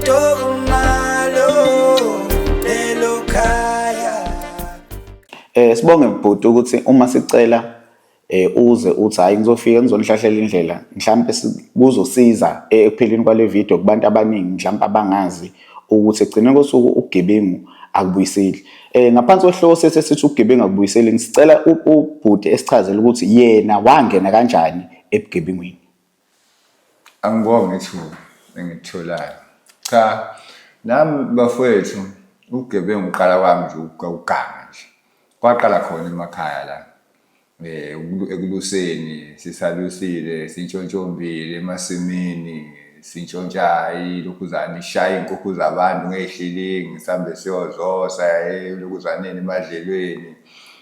Ntokomalo lelo khaya. Sibonge bhuti ukuthi uma sicela uze uthi hayi ngizofika ngizonihlahlela indlela, mhlampe kuzosiza ekupheleni kwale video kubantu abaningi mhlampe abangazi ukuthi ekugcineni kosuku ubugebengu akubuyiseli. Ngaphansi kwesihloko sethu esithi ubugebengu akubuyiseli, ngisicela ubhuti esichazele ukuthi yena wangena kanjani ebugebengwini. Angibonge ithuba engilitholayo. Cha, nami bafowethu ubugebengu uqala kwami nje ukuganga nje. Kwaqala khona emakhaya la. Ekuluseni sisalusile sintshontshombile emasimini sintshontsha ilokhuzana ishaye iy'nkukhu zabantu ngey'hlilingi sihambe siyozosa elokhuzaneni emadlelweni.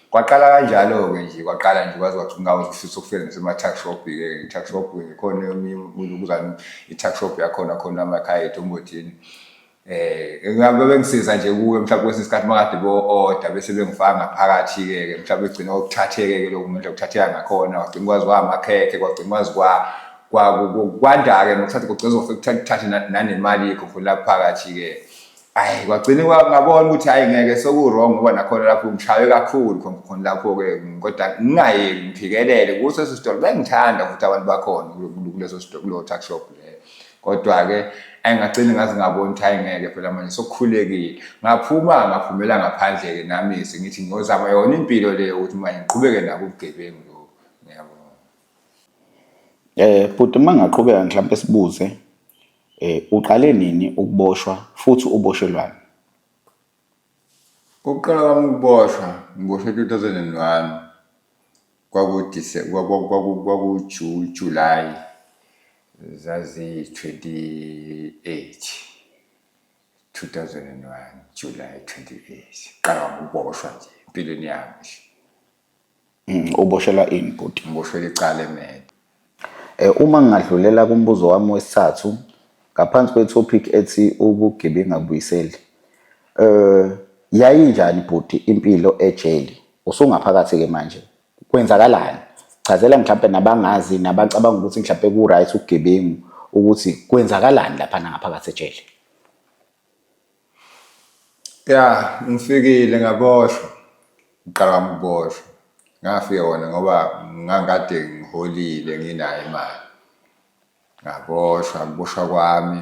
Kwaqala kanjalo-ke nje kwaqala nje kwaze kwagcina sokufika nasema-tuck shop-ke i-tuck shop-ke khona ilokhuzana i-tuck shop yakhona khona amakhaya ethu eMgodini. Ngabe bengisiza nje kuwe mhlawumbe kwesinye isikhathi makade bo-order bese bengifaka ngaphakathi-ke ke mhlawumbe egcina okuthatheke-ke lokhu ngendlela okuthatheka ngakhona kwagcina kwazi kwamakhekhe kwagcina kwazi kwanda-ke nokuthatha kugcina kuzofika kuthathe nanemali yikho khona lapho phakathi-ke. Hhayi kwagcina ngabona ukuthi hhayi ngeke seku-wrong ngoba nakhona lapho ngishaywe kakhulu khona khona lapho-ke kodwa ngingayeki ngiphikelele kuso leso sitolo bengithanda futhi abantu bakhona kuleso sitolo kulowo tuck shop leyo. Kodwa-ke ayi ngagcina ngaze ngabona ukuthi hhayi ngeke phela manje sokukhulekile. Ngaphuma ngaphumela ngaphandle-ke nami sengithi ngiyozama yona impilo leyo ukuthi manje ngiqhubeke nabo ubugebengu lobu. Ngiyabonga. Bhuti uma ngingaqhubeka mhlampe sibuze, uqale nini ukuboshwa futhi uboshelwani? Ukuqala kwami ukuboshwa, ngiboshwe 2001 kwaku-July zaziyi-28 2001 July 28 qala kwami ukuboshwa nje empilweni yami nje. Uboshelwa ini bhuti? Ngiboshelwa icala emele. Uma ngingadlulela kumbuzo wami wesithathu ngaphansi kwe-topic ethi ubugebengu abubuyiseli. Yayinjani bhuti impilo ejele? Usungaphakathi-ke manje. Kwenzakalani? Chazela mhlampe nabangazi nabacabanga ukuthi mhlampe ku-right ubugebengu ukuthi kwenzakalani laphana ngaphakathi ejele. Ya, ngifikile ngaboshwa. Ngiqala kwami ukuboshwa. Ngafika kona ngoba ngangikade ngiholile nginayo imali. Ngaboshwa, ukuboshwa kwami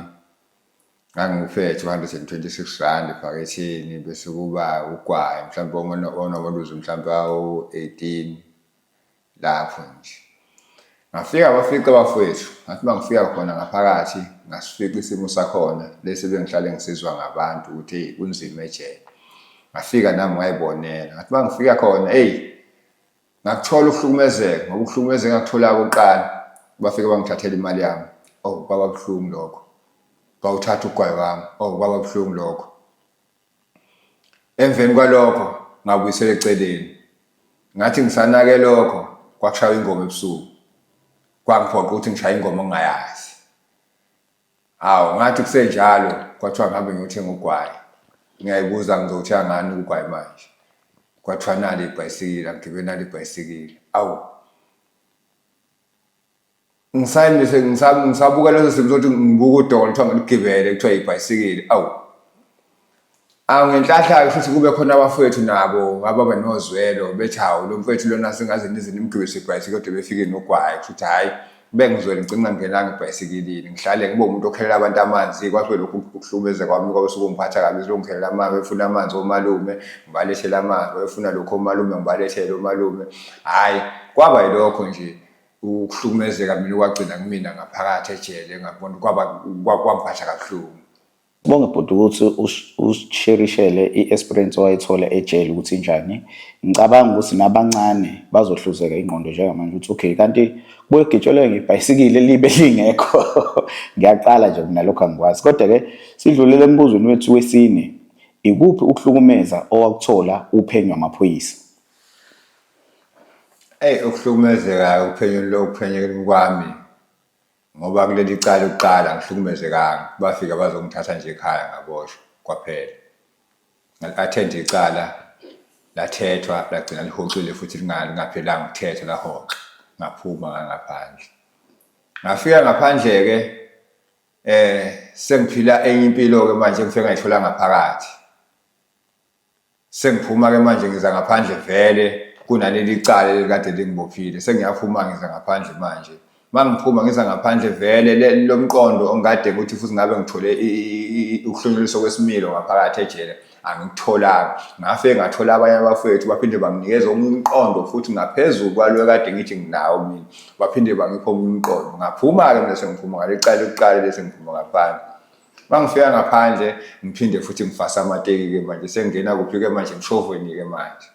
ngangiwuphethe u-R126 ephaketheni bese kuba ugwayi mhlawumbe onomaluzi mhlawumbe awu-18 lapho nje. Ngafika bafica abafowethu, ngathi uma ngifika khona ngaphakathi ngasifica isimo sakhona lesi ebengihlale ngisizwa ngabantu ukuthi eyi kunzima ejele. Ngafika nami ngayibonela, ngathi uma ngifika khona eyi ngakuthola ukuhlukumezeka ngoba ukuhlukumezeka engakuthola kokuqala bafike bangithathela imali yami. Oh kwaba buhlungu lokho. Bawuthatha ugwayi wami. Oh kwaba buhlungu lokho. Emveni kwalokho ngabuyisela eceleni. Ngathi ngisanake lokho kwakushaywa ingoma ebusuku. Kwangiphoqa ukuthi ngishaye ingoma ongayazi. Awu ngathi kusenjalo kwathiwa ngihambe ngiyothenga ugwayi. Ngiyayibuza ngizowuthenga ngani ugwayi manje? Kwathiwa nali ibhayisikili, angigibele nali ibhayisikili. Awu ngisayimise ngisabuka leso simo sokuthi ngibuka udonga kuthiwa ngiligibele kuthiwa ibhayisikili. Awu Awu ngenhlahla-ke futhi kube khona abafowethu nabo ababa nozwelo bethi hawu lo mfowethu lona singaze nize nimgibise ibhayisikili kodwa befike nogwayi kusho ukuthi hhayi bengizwele ngigcine ngingangenanga ebhayisikilini ngihlale ngibe umuntu okhelela abantu amanzi kwase lokhu ukuhlukumeza kwami kwabe sekungiphatha kabi selokungikhelela amanzi befuna amanzi omalume ngibalethele amanzi befuna lokhu omalume ngibalethele omalume hhayi kwaba yilokho nje ukuhlukumezeka mina okwagcina kumina ngaphakathi ejele ngakubona kwaba kwangiphatha kabuhlungu. Sibonge bhuti ukuthi usisherishele i-experience owayithola ejele ukuthi injani. Ngicabanga ukuthi nabancane bazohluzeka ingqondo njengamanje ukuthi okay kanti kubuye kugitshelwe ngebhayisikili libe lingekho. Ngiyaqala nje mina lokhu angikwazi. Kodwa-ke sidlulele embuzweni wethu wesine. Ikuphi ukuhlukumeza owakuthola uphenywa amaphoyisa? Eyi ukuhlukumezeka uphenyo uphenyekeni kwami Ngoba kuleli cala kuqala angihlukumezekanga, bafika bazongithatha nje ekhaya ngaboshwa kwaphela. Ngali-attend icala lathethwa lagcina lihoxile futhi lingaphelanga ukuthethwa lahoxa, ngaphuma ngangaphandle. Ngafika ngaphandle-ke Sengiphila enye impilo-ke manje engifike ngayithola ngaphakathi. Sengiphuma-ke manje ngiza ngaphandle vele kunaleli cala elikade lingibophile. Sengiyaphuma ngiza ngaphandle manje. Uma ngiphuma ngiza ngaphandle vele lo mqondo ongikade ukuthi futhi ngabe ngithole ukuhlonyuliswa kwesimilo ngaphakathi ejele angikutholanga. Ngafike ngathola abanye abafowethu baphinde banginikeza omunye umqondo futhi ngaphezulu kwalo ekade ngithi nginawo mina. Baphinde bangipha omunye umqondo. Ngaphuma-ke mina sengiphuma ngaleli cala lokuqala lesi ngiphuma ngaphandle. Uma ngifika ngaphandle ngiphinde futhi ngifase amateki-ke manje sengingena kuphi-ke manje emshovweni-ke manje.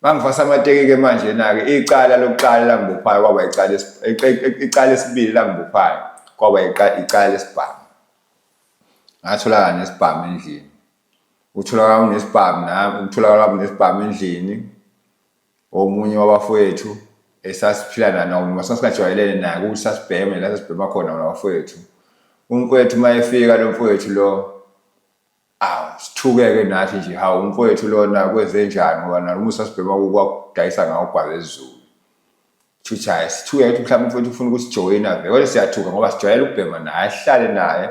Uma ngifasa amateki-ke manje-na-ke icala lokuqala elangibophayo kwaba icala icala esibili elangibophayo kwaba icala lesibhamu. Ngatholakala nesibhamu endlini. Utholakala unesibhamu nami, ukutholakala kwami nesibhamu endlini omunye wabafowethu esasiphila naye noma sasingajwayelene naye ukuthi sasibheme la sasibhema khona nabafowethu. Umfowethu uma efika lo mfowethu lo Awu sithukeke nathi nje hawu umfowethu lona kwenzenjani ngoba nalo umusa sibhema kwakudayisa ngawo ugwabe ezulu. Shuthi hhayi sithuke ukuthi mhlawumbe umfowethu ufuna ukusijoyina vele kodwa siyathuka ngoba sijwayele ukubhema naye sihlale naye.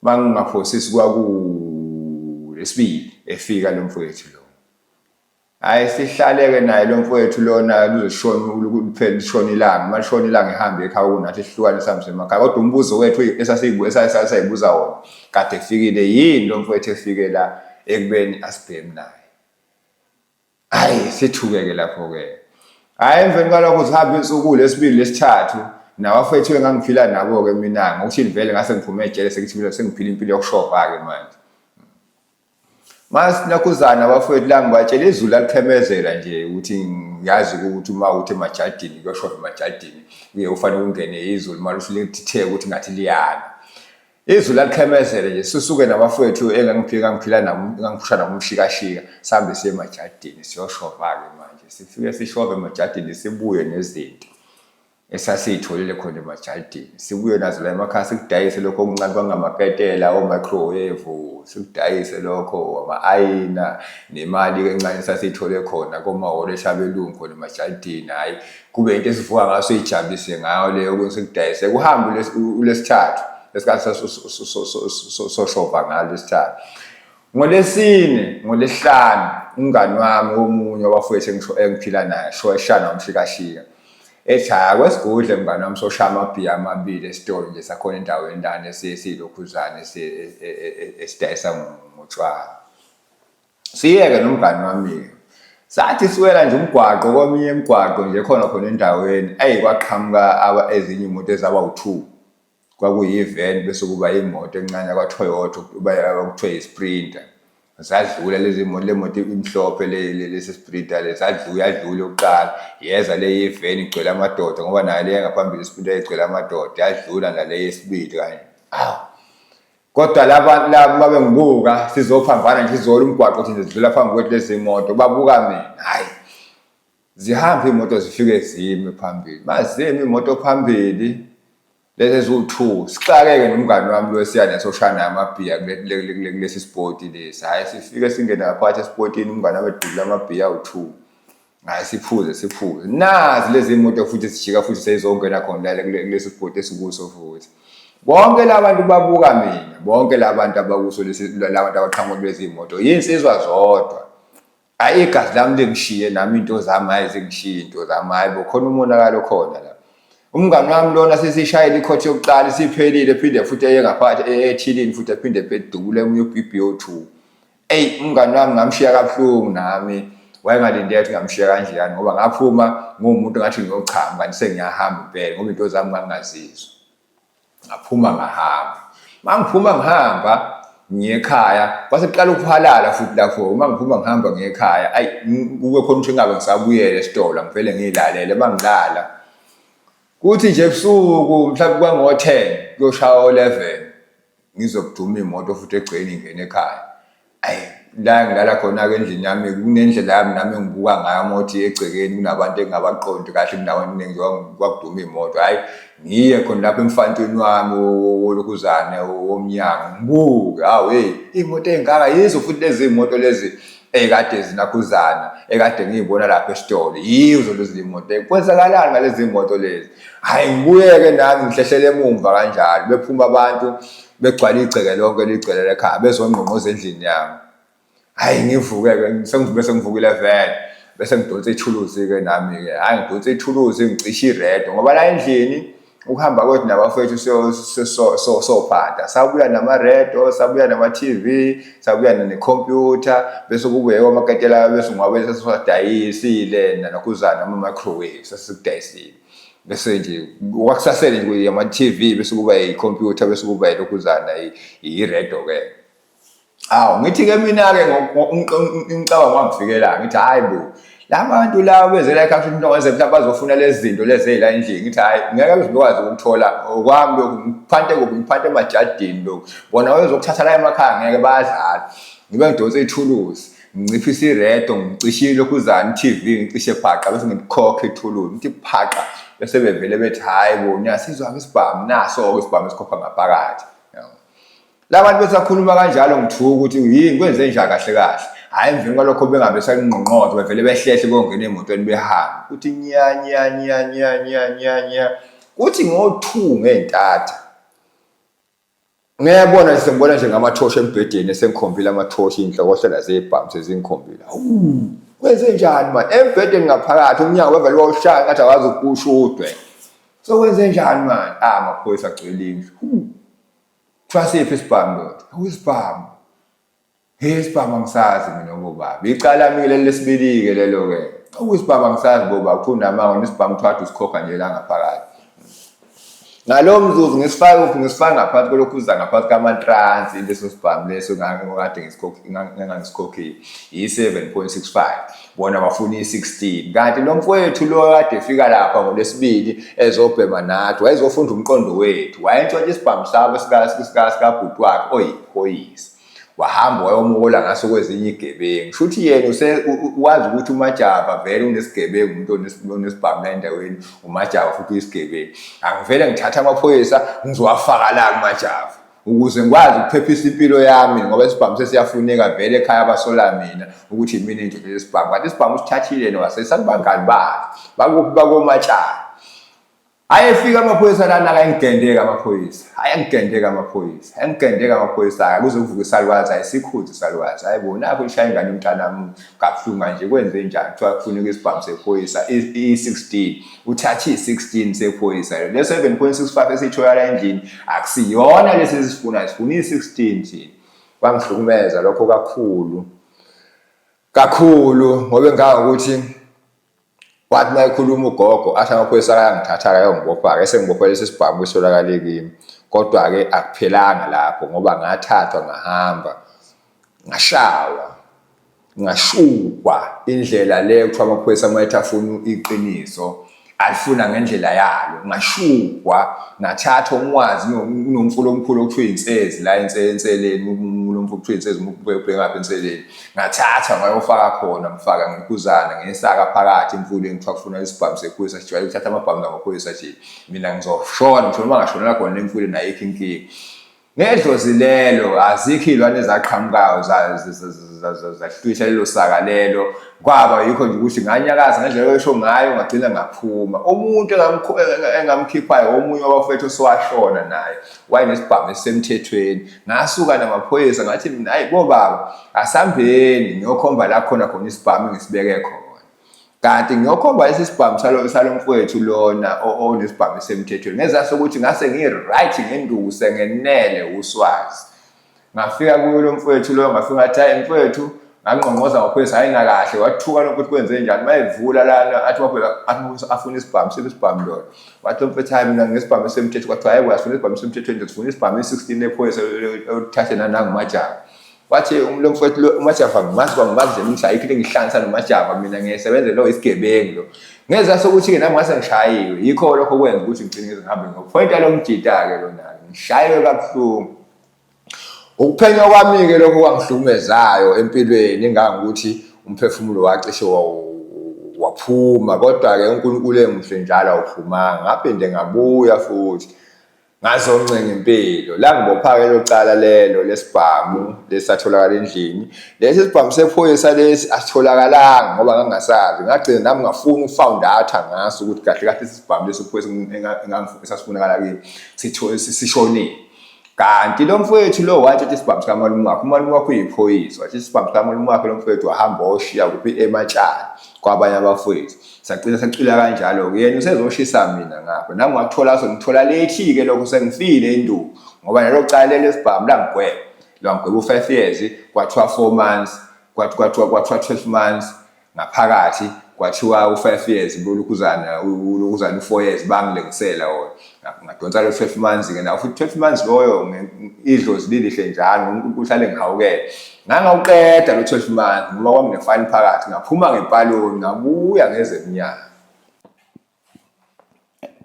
Uma ngingaphosisi kwakulesibili efika lo mfowethu lo. Hhayi sihlale-ke naye lo mfowethu lona luzeshona liphele lishone ilanga, uma lishona ilanga ehambe ekhaya kunathi sihlukane sihambe siye emakhaya. Kodwa umbuzo wethu esasiyibuza wona kade efikile, yini lo mfowethu efike la ekubeni asibhemi naye? Hhayi sithuke-ke lapho-ke. Hhayi emveni kwalokho zihambe iy'nsuku lesibili lesithathu nabafowethu engangiphila nabo-ke mina ngokuthi vele ngase ngiphume ejele sekuthi mina sengiphila impilo yokushova-ke manje. Masinakhuzana abafowethu la ngibatshela izulu lalikhemezela nje ukuthi ngiyazi ukuthi uma uthi emajadini kuyoshova emajadini kuye ufanele ungene izulu uma lithitheka ukuthi ngathi liyana. Izulu lalikhemezela nje sisuke nabafowethu engangiphika ngiphila nabo engangiphusha nabo umshikashika sihambe siye emajadini siyoshova-ke manje sifike sishove emajadini sibuye nezinto. Esasiyitholile khona emajalidini sibuye nazo la emakhaya sikudayise lokho okuncane kwangamaketela o-microwave sikudayise lokho ama-ayina nemali-ke encane esasiyithole khona komahholo esabelungu khona emajalidini. Hhayi kube into esivuka ngayo siyijabulise ngayo leyo okunye sikudayise kuhambe ulesithathu lesikhathi soshova ngalo lesithathu. NgoLwesine, ngoLwesihlanu umngani wami womunye wabafowethu engisho engiphila naye sho eshana umshikashika ethi hhayi akwesigudle mngani wami soshaya amabhiya amabili esitolo nje sakhona endaweni lana esiyilokhuzane esidayisa ngotshwala. Siyeke nomngani wami-ke. Sathi siwela nje umgwaqo kominye imigwaqo nje khona khona endaweni, eyi kwaqhamuka ezinye iy'moto ezaba u-two. Kwakuyi-van bese kuba imoto encane yakwa-Toyota okuthiwa yi-Sprinter. Zadlula lezi moto, le moto imhlophe lesi Sprinter lesi, sadlula yadlula yokuqala. Yeza le ye-van igcwele amadoda ngoba nayo le yangaphambili i-Sprinter yayigcwele amadoda, yadlula nale yesibili kanye. Awu, kodwa laba laba babengibuka sizophambana nje sizola umgwaqo thina sidlula phambi kwethu lezi moto, babuka mina. Hhayi, zihambe iy'moto zifike zime phambili. Mazime iy'moto phambili lezi eziwu-two sixakeke nomngani wami lo esiya naye soshaya naye amabhiya kulesi sipoti lesi. Hhayi sifike singene ngaphakathi esipotini umngani wami edubula amabhiya awu-two. Hhayi siphuze siphuze. Nazi lezi moto futhi zijika futhi seyizongena khona la kulesi sipoti esikuso futhi. Bonke la bantu babuka mina, bonke la bantu abakuso lesi la bantu abaqhamuka kulezi moto yinsizwa zodwa. Ayi igazi lami lingishiye nami into zami hayi zingishiye into zami hayi bo khona umonakalo khona la. Umngani wami lona sesishayela ikhotha yokuqala isiphelile phinde futhi eye ngaphakathi ethilini futhi aphinde edubule omunye u-BBO2. Eyi umngani wami ngamshiya kabuhlungu nami wayengalindele ukuthi ngamshiya kanjeyani ngoba ngaphuma nguwumuntu ngathi ngiyochama kanti sengiyahamba impela ngoba into zami ngangingazizwa. Ngaphuma ngahamba. Uma ngiphuma ngihamba ngiye ekhaya kwase kuqala ukuhalala futhi lapho uma ngiphuma ngihamba ngiye ekhaya ayi kube khona ukuthi ngingabe ngisabuyela esitolo ngivele ngiyilalele uma ngilala kuthi nje ebusuku mhlawumbe kwango-ten kuyoshaya o-eleven ngizokuduma imoto futhi egcekeni ingene ekhaya. Ayi la engilala khona-ke endlini yami kunendlela yami nami engibuka ngayo uma uthi egcekeni kunabantu engingabaqondi kahle kunabantu eningi kwakuduma iy'moto. Hhayi ngiye khona lapho emfantwini wami wolokhuzane womnyango ngibuke, hawu hheyi iy'moto ey'ngaka yizo futhi lezi iy'moto lezi. ekade zinakhuzana ekade ngiyibona lapha esitolo, yizo lezi moto. Kwenzakalani ngalezi moto lezi? Hhayi, ngibuyeke nami ngihlehlele emumva kanjalo, bephuma abantu begcwala igceke lonke ligcwele lekhaya bezongqongqoza endlini yami. Hhayi, ngivuke-ke sengivuke sengivukile vele bese ngidonsa ithuluzi-ke nami-ke. Hhayi, ngidonsa ithuluzi ngicishe iredo ngoba la endlini ukuhamba kwethu nabafowethu sophanda sabuya namaredo, sabuya nama-TV, sabuya nekhompyutha, bese kubuye amaketela bese ngiwabuye sesiwadayisile nanokhuzana ama-microwave sesikudayisile. Bese nje kwakusasele nje ama-TV bese kuba ikhompyutha bese kuba ilokhuzana iredo-ke. Awu ngithi-ke mina-ke umcabango wangifikela ngithi hhayi bo la bantu laba beze la ekhaya into ngenze mhlawumbe bazofuna lezi zinto lezi ey'la endlini. Ngithi hhayi ngeke bekwazi ukuthola okwami lokhu, ngiphante kuphi, ngiphante emajadini lokhu, bona bezokuthatha la emakhaya ngeke bayadlala. Ngibe ngidonse ithuluzi nginciphise iredo ngicishe ilokhuzana i-TV ngicishe phaqa bese ngikhokha ithuluzi ngithi phaqa bese bevele bethi hhayi bo niyasizwa-ke isibhamu, naso-ke isibhamu esikhokha ngaphakathi. Labantu besakhuluma kanjalo ngithuka ukuthi yini kwenze njani kahle kahle. Hhayi emveni kwalokho bengabe sanqonqotha bevele behlehle beyongena emotweni behambe. Kuthi nya nya nya nya nya nya nya. Kuthi ngo-2 ngey'ntatha. Ngiyabona nje sengibona nje ngamathosha embhedeni esengikhombile amathosha iy'nhlokohlela zebhamu sezingikhombile. Hawu kwenze njani manje? Embhedeni ngaphakathi umnyango bavele bawushaya ngathi awazi ukushudwe. So kwenze njani manje? Ah, amaphoyisa agcwele indlu. Kuthiwa siphi isibhamu ndoda? Awu isibhamu. He isibhamu angisazi mina bobaba. Icala lami leli lesibili-ke lelo-ke. Awu isibhamu angisazi bobaba. Kuthiwa unamanga nesibhamu kuthiwa kade usikhokha nje la ngaphakathi. Ngalowo mzuzu ngisifake kuphi? Ngisifake ngaphansi kolokhuza ngaphansi kamatransi leso sibhamu leso ngangikade ngangisikhokhile. Yi-7.65. Bona bafuna i-16. Kanti lo mfowethu lo kade efika lapha ngoLwesibili ezobhema nathi wayezofunda umqondo wethu. Wayentshontsha isibhamu sabo sikabhuti wakhe oyiphoyisa. Wahamba wayomukola ngaso kwezinye igebengu. Shuthi yena wazi ukuthi uMajava vele unesigebengu, umuntu onesibhamu la endaweni, uMajava futhi uyisigebengu. Angivele ngithathe amaphoyisa ngizowafaka la kuMajava ukuze ngikwazi ukuphephisa impilo yami ngoba isibhamu sesiyafuneka vele ekhaya basola mina ukuthi yimina entshontshe lesibhamu, kanti isibhamu usithathile yena wasesakubangani bakhe bakuphi bakomatshana. Ayefika amaphoyisa lana ayengigendeka amaphoyisa, ayengigendeka amaphoyisa, ayengigendeka amaphoyisa kuze kuvuke isalukazi, ayisikhuzi isalukazi. Hayi bo, nakho ishaya ingane yomntanami kabuhlungu kanje, kwenze njani? Kuthiwa kufuneka isibhamu sephoyisa i-16, uthathe i-16 sephoyisa le 7.65 esiyithola la endlini akusiyona lesi esisifunayo, sifuna i-16 thina. Kwangihlukumeza lokho kakhulu kakhulu ngoba engangokuthi Wathi uma ekhuluma ugogo athi amaphoyisa ayangithatha-ke ayongibopha-ke esengibopha lesi sibhamu esitholakale kimi. Kodwa-ke akuphelanga lapho ngoba ngathathwa ngahamba ngashawa ngashukwa indlela le kuthiwa amaphoyisa uma ethi afuna iqiniso alifuna ngendlela yalo. Ngashukwa ngathathwa umwazi kunomfula omkhulu okuthiwa insezi la enseleni unomfula okuthiwa insezi uma ubheka ngapha enseleni. Ngathatha ngayofaka khona ngifaka ngenkuzana ngesaka phakathi emfuleni kuthiwa kufuna isibhamu sephoyisa sijwayele ukuthatha amabhamu namaphoyisa nje mina ngizoshona ngisho noma ngashonela khona emfuleni ayikho inkinga. Ngedlozi lelo azikho iy'lwane ezaqhamukayo zahlwitha lelo saka lelo kwaba yikho nje ukuthi nganyakaza ngendlela oyisho ngayo ngagcina ngaphuma. Umuntu engamkhiphayo omunye wabafowethu osewashona naye wayenesibhamu esisemthethweni. Ngasuka namaphoyisa ngathi mina hayi bobaba asambeni ngiyokhomba la khona khona isibhamu engisibeke khona. Kanti ngiyokhomba lesi sibhamu salo salo mfowethu lona onesibhamu esemthethweni. Ngezase ukuthi ngase ngi-right ngenduku sengenele uswazi. Ngafika kuyo lo mfowethu lo ngafika ngathi hayi mfowethu ngangqongqoza ngaphoyisa hayi nakahle wathuka lokho ukuthi kwenze njani mayevula lana athi amaphoyisa athi amaphoyisa afuna isibhamu siphi isibhamu lona wathi lo mfethu hayi mina ngesibhamu esemthetho kwathiwa hayi asifuna isibhamu esemthethweni sifuna isibhamu e-16 ephoyisa oluthathe nanangumajaha wathi lo mfowethu lo uMajava ngimazi kwangimazi nje mina ayikho into engihlanganisa noMajava mina ngiyesebenza lo isigebengu lo ngeza sokuthi-ke nami ngase ngishayiwe yikho lokho kwenza ukuthi ngigcine ngize ngihambe ngiyophoyinta lo mjita-ke lona-ke ngishayiwe kabuhlungu. Ukuphenywa kwami-ke lokho kwangihlukumezayo empilweni engangokuthi umphefumulo wacishe waphuma kodwa-ke uNkulunkulu emuhle njalo awuphumanga ngaphinde ngabuya futhi. Ngazoncenga impilo. Langibopha-ke lelo cala lelo lesibhamu lesatholakala endlini. Lesi sibhamu sephoyisa lesi asitholakalanga ngoba ngangingasazi. Ngagcina nami ngafuna uku-found out ngaso ukuthi kahle kahle isibhamu lesi phoyisa esasifunakala kimi sishonile. Kanti lo mfowethu lo watshela isibhamu sikamalume wakhe, umalume wakhe uyiphoyisa, watshela isibhamu sikamalume wakhe lo mfowethu wahamba washiya kuphi ematshani kwabanye abafowethu. Sagcina sacwila kanjalo-ke, yena usezoshisa mina ngapha. Nami ngakuthola sengithola lethi-ke lokho sengifile induku ngoba nalo cala leli lesibhamu langigweba. Langigweba u-5 years, kwathiwa 4 months, kwathiwa 12 months ngaphakathi kwathiwa u-5 years ulokhuzana ulokhuzana u-4 years bangilengisela wona ngadonsa lo 12 months ke nawo futhi 12 months loyo idlozi lilihle njalo uNkulunkulu uhlale ngihawukele ngangawuqeda lo 12 months ngoba kwakunefani phakathi ngaphuma ngempaloni ngabuya ngeze emnyango.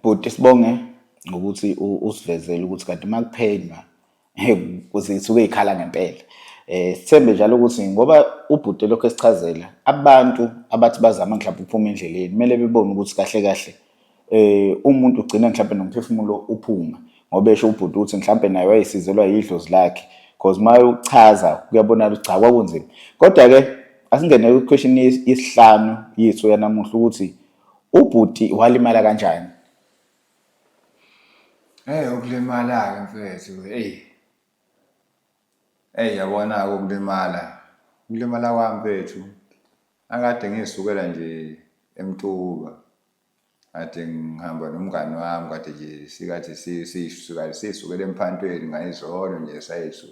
Bhuti sibonge ngokuthi usivezele ukuthi kanti uma kuphenywa zisuke y'khala ngempela. Sithembe njalo ukuthi ngoba ubhuti elokhu esichazela, abantu abathi bazama mhlawumbe ukuphuma endleleni kumele bebone ukuthi kahle kahle umuntu ugcina mhlawumbe nomphefumulo uphuma ngoba esho ubhuti ukuthi mhlawumbe naye wayesizelwa yidlozi lakhe cause uma uchaza kuyabonakala ukuthi cha kwakunzima. Kodwa-ke asingene kwi-question yesihlanu yethu yanamuhla ukuthi ubhuti walimala kanjani? Hey ukulimala-ke mfethu, eyi. Eyi yabona-ke ukulimala. Ukulimala kwami mfethu, akade ngiy'sukela nje eMtuba. Kade ngihamba nomngani wami kade nje sikade siy'sukela emphantweni ngayizolo nje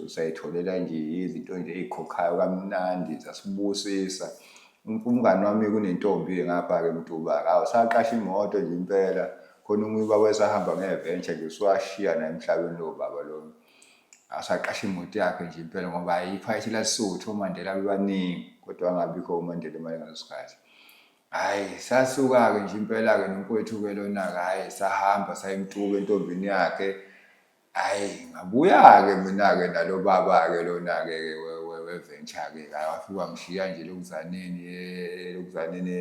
say'tholela nje izinto nje ey'khokhayo kamnandi zasibusisa. Umngani wami kunentombi-ke ngapha-ke eMtuba-ke, awu saqasha imoto nje impela. Khona omunye ubaba wayesahamba nge-venture nje usuwashiya naye emhlabeni lowo baba lowo. Asaqasha imoto yakhe nje impela ngoba ayikho ayithi lasuthu oMandela bebaningi kodwa wangabikho uMandela imali ngaleso sikhathi. Hhayi sasuka-ke nje impela-ke nomfowethu-ke lona-ke hhayi sahamba sayemtuka entombini yakhe. Hhayi ngabuya-ke mina-ke nalo baba-ke lona-ke we-venture-ke hhayi wafika wangishiya nje elokuzaneni elokuzaneni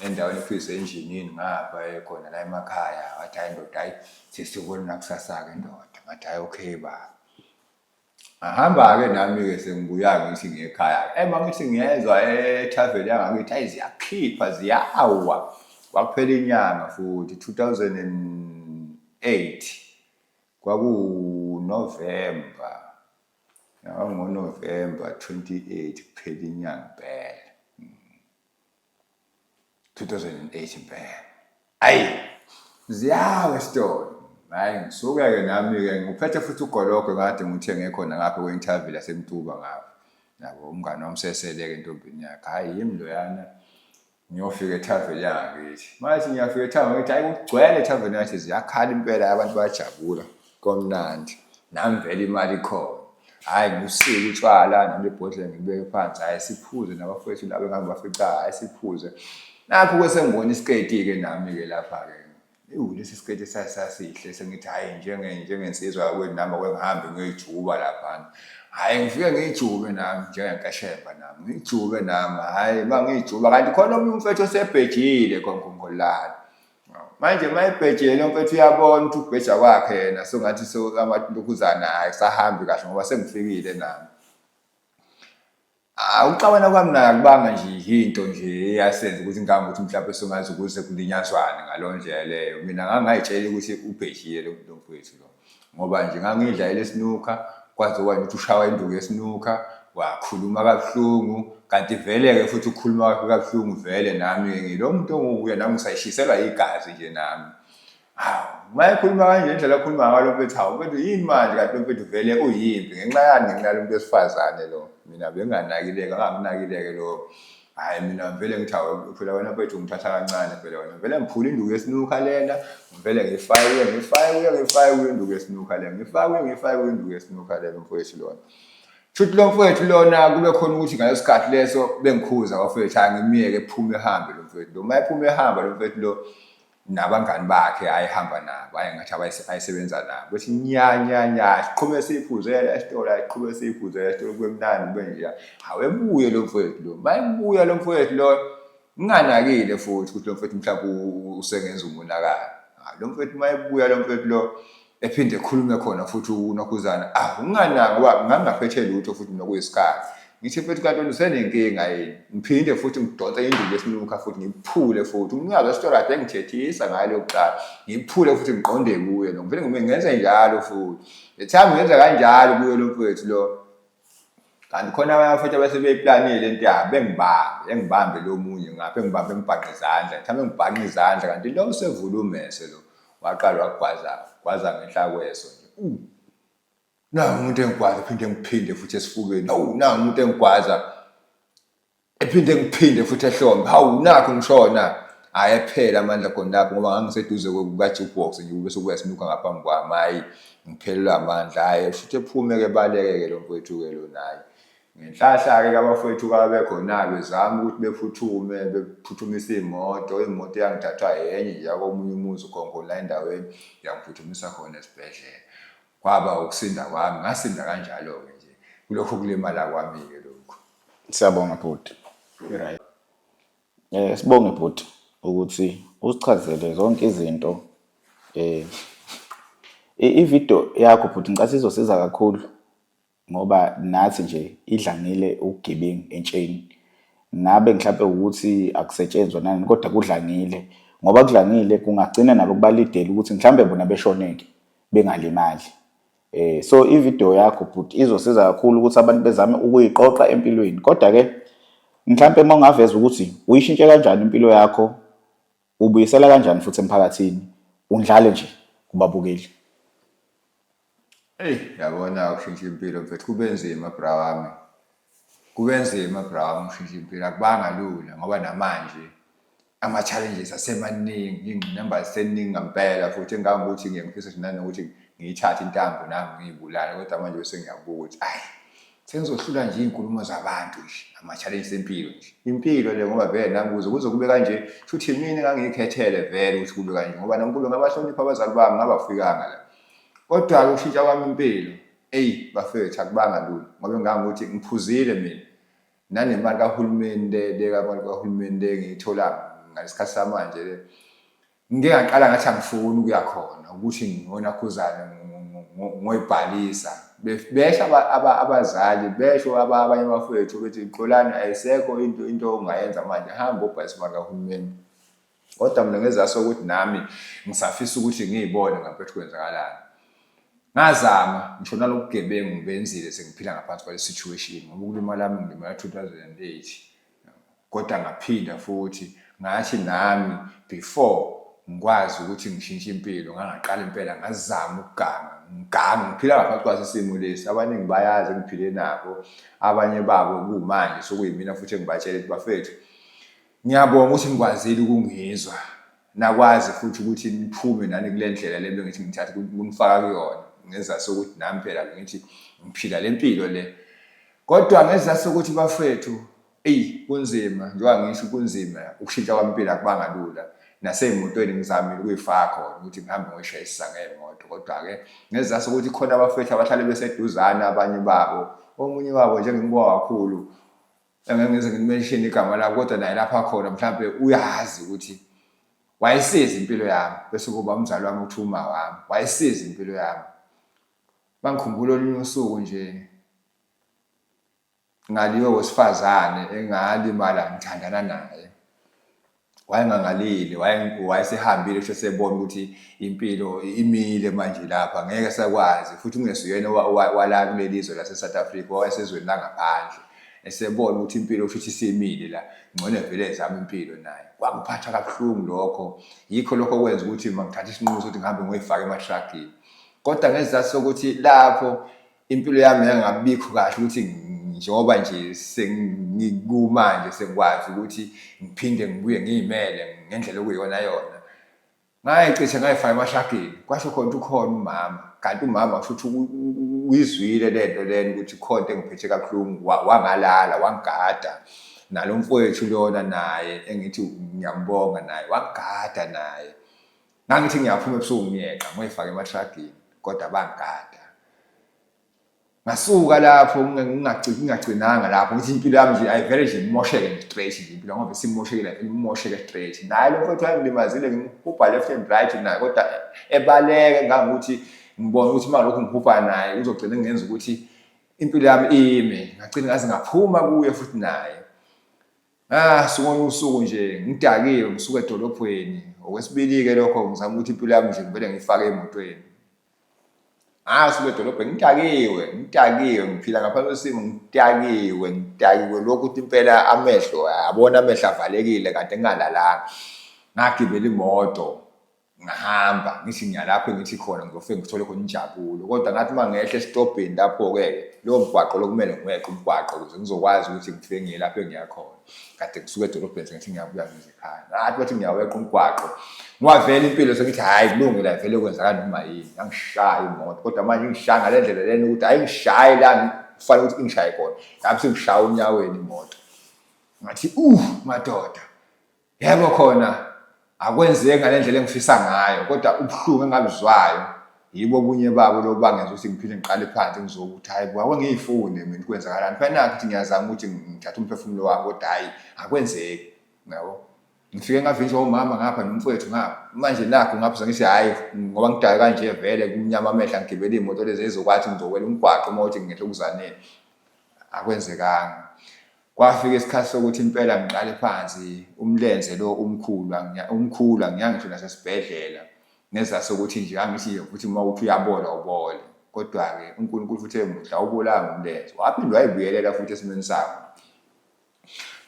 endaweni ekuthiwa isenjinini ngapha ekhona la emakhaya. Wathi hhayi ndoda hhayi sesiyobona nakusasa-ke ndoda. Ngathi hhayi okay baba. Ngahamba-ke nami-ke sengibuya ngithi ngiye ekhaya. Uma ngithi ngiyezwa ethaveni yangakithi, ayi ziyakhipha ziyawa. Kwakuphela inyanga futhi, 2008, kwakuwu-November, kwakungo-November 28 kuphela inyanga impela. 2008 impela. Ayi ziyawa esitolo. Hayi ngisuke-ke nami-ke ngiphethe futhi ugologo kade ngithenge khona ngapha kwe-interview laseMtuba ngapha. Yabo umngani wami sesele-ke entombini yakhe. Hhayi yimi loyana ngiyofika ethaveni yangakithi. Manje ngiyafika ethaveni ngithi hayi kugcwele ethaveni yathi ziyakhala impela abantu bayajabula komnandi. Nami vele imali ikhona. Hhayi ngiwusike utshwala nami ibhodlela ngibeke phansi, hhayi siphuze nabafowethu laba engangibafica, hhayi siphuze. Nakhu-ke sengibona isiketi-ke nami-ke lapha-ke. Ewu lesi siketi sasasihle sengithi hhayi njengensizwa yakwethu nami ake ngihambe ngiyoyijuba laphana. Hhayi ngifike ngiyijube nami njengenkeshemba nami, ngiyijube nami, hhayi uma ngiyijuba kanti khona omunye umfethu osebhejile khonkhonkolana. Manje uma ebhejile lo mfethu uyabona ukuthi ukubheja kwakhe yena songathi amalokhuzana hhayi kusahambi kahle ngoba sengifikile nami. Ah, ukuxabana kwami naye akubanga nje into nje eyasenza ukuthi ngihambe ukuthi mhlawumbe songaze ukuze kulinyazwane ngaleyo ndlela leyo. Mina ngangingayitsheli ukuthi ubhejile lo lo mfowethu lo ngoba nje ngangiyidlalela isinukha kwaze kwanje ukuthi ushawa induku yesinukha wakhuluma kabuhlungu kanti vele-ke futhi ukukhuluma kwakhe kabuhlungu vele nami-ke ngilo muntu onguye nami ngisayishiselwa igazi nje nami. Hawu, uma ekhuluma kanje indlela akhuluma ngayo lo mfethu, hawu mfethu yini manje kanti lo mfethu vele uyimpi ngenxa yani ngenxa yalo muntu wesifazane lo. Mina benginganakile-ke, anganginakile-ke lo. Hhayi mina ngivele ngithi hawu phela wena mfethu ungithatha kancane phela wena. Ngivele ngiphule induku yesinukha lena, ngivele ngiyifake kuye, ngiyifake kuye, ngiyifake kuye induku yesinukha lena, ngiyifake kuye, ngiyifake kuye induku yesinukha lena mfowethu lona. Shuthi lo mfowethu lona kube khona ukuthi ngaleso sikhathi leso bengikhuza bafowethu, hhayi ngimyeke ephume ehambe lo mfowethu lo. Uma ephuma ehamba lo mfethu lo, nabangani bakhe ayehamba nabo ayengathi ayesebenza nabo bethi nya nya nya siqhube siyiphuzela esitolo ayiqhube siyiphuzela esitolo kube mnandi kube nje awebuye lo mfowethu lo mayebuya lo mfowethu lo nginganakile futhi ukuthi lo mfowethu mhlawumbe usengenza umonakalo lo mfowethu mayebuya lo mfowethu lo. Ephinde ekhulume khona futhi uNokhuzana, ah unganaki ngoba ngangingaphethe lutho futhi mina kuyisikhathi. Ngithi mfethu kanti wena usenenkinga yini? Ngiphinde futhi ngidonse induku yesinukha futhi ngiphule futhi. Umnikazi wesitolo kade engithethisa ngayo leyokuqala. Ngiphule futhi ngiqonde kuye lo. Ngivele ngime ngenze njalo futhi. The time ngenza kanjalo kuye lo mfethu lo. Kanti khona abanye abafethu abase beyiplanile into yabo bengibambe, engibambe lo munye ngapha engibambe engibhanqe izandla. Mhlawumbe engibhanqe izandla kanti lo usevula umese lo. Waqala wagwaza, gwaza ngenhla kweso nje. Uh. Nangu umuntu engigwaza phinde ngiphinde futhi esifubeni. Hawu nangu umuntu engigwaza. Ephinde ngiphinde futhi ehlombe. Hawu nakho ngishona. Hhayi ephela amandla khona lapho ngoba ngangiseduze kuka-jukebox nje kube sekubuya sinuka ngaphambi kwami. Hhayi ngiphelelwa amandla. Hhayi shuthi ephume-ke ebaleke-ke lo mfowethu-ke lona hhayi. Ngenhlahla-ke abafowethu babekhona bezama ukuthi bephuthume bephuthumise imoto, imoto yangithathwa enye nje yakomunye umuzi khona la endaweni yangiphuthumisa khona esibhedlela. Kwaba ukusinda kwami, ngasinda kanjalo-ke nje kulokhu kulimala kwami-ke lokhu. Siyabonga bhuti. Right. Eh sibonge bhuti ukuthi usichazele zonke izinto eh i-video yakho bhuti ngicela izosiza kakhulu ngoba nathi nje idlangile ubugebengu entsheni. Ngabe mhlampe ukuthi akusetshenzwa nani kodwa kudlangile ngoba kudlangile kungagcina nabo kubalidela ukuthi mhlampe bona beshoneke bengalimali. Eh so i-video yakho bhuti izosiza kakhulu ukuthi abantu bezame ukuyiqoqa empilweni. Kodwa ke mhlampe uma ungaveza ukuthi uyishintshe kanjani impilo yakho, ubuyisela kanjani futhi emphakathini, undlale nje kubabukeli. Eyi yabona ukushintsha impilo mfethu kube nzima bra wami. Kube nzima bra wami ukushintsha impilo akubanga lula ngoba namanje ama-challenges asemaningi, iy'ngqinamba ziseningi ngampela futhi engangokuthi ngiye ngifise nje nanokuthi ngiyithathe intambo nami ngiyibulale kodwa manje bese ngiyabuka ukuthi ayi sengizohlula nje iy'nkulumo zabantu nje ama-challenges empilo nje. Impilo le ngoba vele nami kuze kuze kube kanje shuthi yimina engangiyikhethele vele ukuthi kube kanje ngoba nami kube ngabahlonipha abazali bami ngabafikanga la. Kodwa-ke ukushintsha kwami impilo, eyi bafethu akubanga lula ngoba engangokuthi ngiphuzile mina nanemali kahulumeni le le kamali kahulumeni le ngiyithola ngalesikhathi samanje le ngike ngaqala ngathi angifuni ukuya khona ukuthi ngonakhuzane ngoyibhalisa besho abazali besho abanye abafowethu bethi Xolani ayisekho into into ongayenza manje hamba obhalisa imali kahulumeni. Kodwa mina ngezase ukuthi nami ngisafisa ukuthi ngiyibone ngampethu kwenzakalani. Ngazama ngisho nalobugebengu ngibenzile sengiphila ngaphansi kwale situation ngoba ukulimala kwami ngilimala 2008. Kodwa ngaphinda futhi ngathi nami before ngikwazi ukuthi ngishintshe impilo ngangaqala impela ngazama ukuganga ngiganga ngiphila ngaphansi kwaso isimo lesi abaningi bayazi engiphile nabo abanye babo kumanje sokuyimina futhi engibatshela ukuthi bafethu Ngiyabonga ukuthi nikwazile ukungizwa nakwazi futhi ukuthi niphume nani kule ndlela le bengithi ngithatha ukunifaka kuyona ngezathu sokuthi nami phela bengithi ngiphila le mpilo le kodwa ngezathu sokuthi bafethu eyi kunzima njengoba ngisho kunzima ukushintsha kwami impilo akubanga lula nasey'motweni ngizamile ukuyifaka khona ukuthi ngihambe ngoyishayisisa ngey'moto kodwa-ke ngezathu sokuthi khona abafethu abahlale beseduzane abanye babo omunye wabo nje ngimbuka kakhulu Angeke ngize ngimeshini igama lakho kodwa naye lapha khona mhlampe uyazi ukuthi wayesiza impilo yami bese kuba umzali wami uthi uma wami wayesiza impilo yami. Mangikhumbula olunye usuku nje ngaliwe wesifazane engalimala ngithandana naye. Wayengangalile, wayesehambile kusho esebona ukuthi impilo imile manje lapha ngeke sakwazi futhi ungesuyena wala kuleli zwe lase-South Africa wayesezweni langaphandle esebona ukuthi impilo kusho ukuthi isimile la ngcono evele ezama impilo naye kwangiphatha kabuhlungu lokho yikho lokho okwenza ukuthi mangithathe isinqumo sokuthi ngihambe ngoyifaka ematragini kodwa ngesizathu sokuthi lapho impilo yami yangabikho kahle ukuthi njengoba nje sengikumanje sengikwazi ukuthi ngiphinde ngibuye ngiyimele ngendlela okuyiyona yona ngayicishe ngayifaka emashagini kwasho khona ukuthi ukhona umama kanti umama kusho ukuthi uyizwile le nto lena ukuthi khona into engiphethe kabuhlungu wangalala wangigada nalo mfowethu lona naye engithi ngiyambonga naye wangigada naye Ngangithi ngiyaphuma ebusuku ngiyeqa ngoyifaka emathragini kodwa bangigada. Ngasuka lapho ngingagcinanga lapho ngithi impilo yami nje ayivele nje imosheke nje straight nje impilo ngoba isimoshekile imosheke straight. Naye lo mfowethu wayengilimazile ngimhubha left and right naye kodwa ebaleke ngangokuthi ngibona ukuthi uma lokhu ngiphupha naye kuzogcina kungenza ukuthi impilo yami ime. Ngagcina ngaze ngaphuma kuye futhi naye. Ah, suku usuku nje ngidakiwe ngisuka edolobheni. Okwesibili-ke lokho ngizama ukuthi impilo yami nje ngivele ngiyifake emotweni. Ah, suka edolobheni ngidakiwe, ngidakiwe, ngiphila ngaphansi kwesimo ngidakiwe, ngidakiwe lokhu ukuthi impela amehlo abona amehlo avalekile kade ngingalalanga. Ngagibela imoto ngahamba ngithi ngiya lapho engithi khona ngizofike ngithole khona injabulo kodwa ngathi uma ngehla esitobheni lapho-ke lowo mgwaqo lo kumele ngiweqe umgwaqo ukuze ngizokwazi ukuthi ngifike ngiye lapho engiya khona kade ngisuke edolobheni sengithi ngiyabuya ngize ekhaya ngathi bathi ngiyaweqa umgwaqo ngoba vele impilo sengithi hhayi kulungile vele kwenzakala noma yini ngangishaya imoto kodwa manje ingishaya ngale ndlela lena ukuthi hhayi ngishaye la kufanele ukuthi ingishaye khona lapho sengishaya onyaweni imoto ngathi madoda. Yebo khona akwenzeki ngale ndlela engifisa ngayo kodwa ubuhlungu engabuzwayo yibo obunye babo lobu bangenza ukuthi ngiphinde ngiqale phansi ngizokuthi hhayi bo ake ngiyifune mina kwenzakalani. Phela nakhu ukuthi ngiyazama ukuthi ngithathe umphefumulo wami kodwa hhayi akwenzeki yabo. Ngifike ngavinjwa umama ngapha nomfowethu ngapha. Manje nakhu ngapha sengithi hhayi ngoba ngidake kanje vele kumnyama amehlo angigibele iy'moto lezi ezokwathi ngizowela umgwaqo uma kuwukuthi ngingehla okuzaneni. Akwenzekanga. Kwafika isikhathi sokuthi impela ngiqale phansi umlenze lo umkhulu umkhulu angiyanga ngisho nasesibhedlela ngezathu sokuthi nje angithi nje futhi uma uthi uyabola ubole kodwa-ke uNkulunkulu futhi emuhle awubolanga umlenze waphinde wayibuyelela futhi esimeni sawo.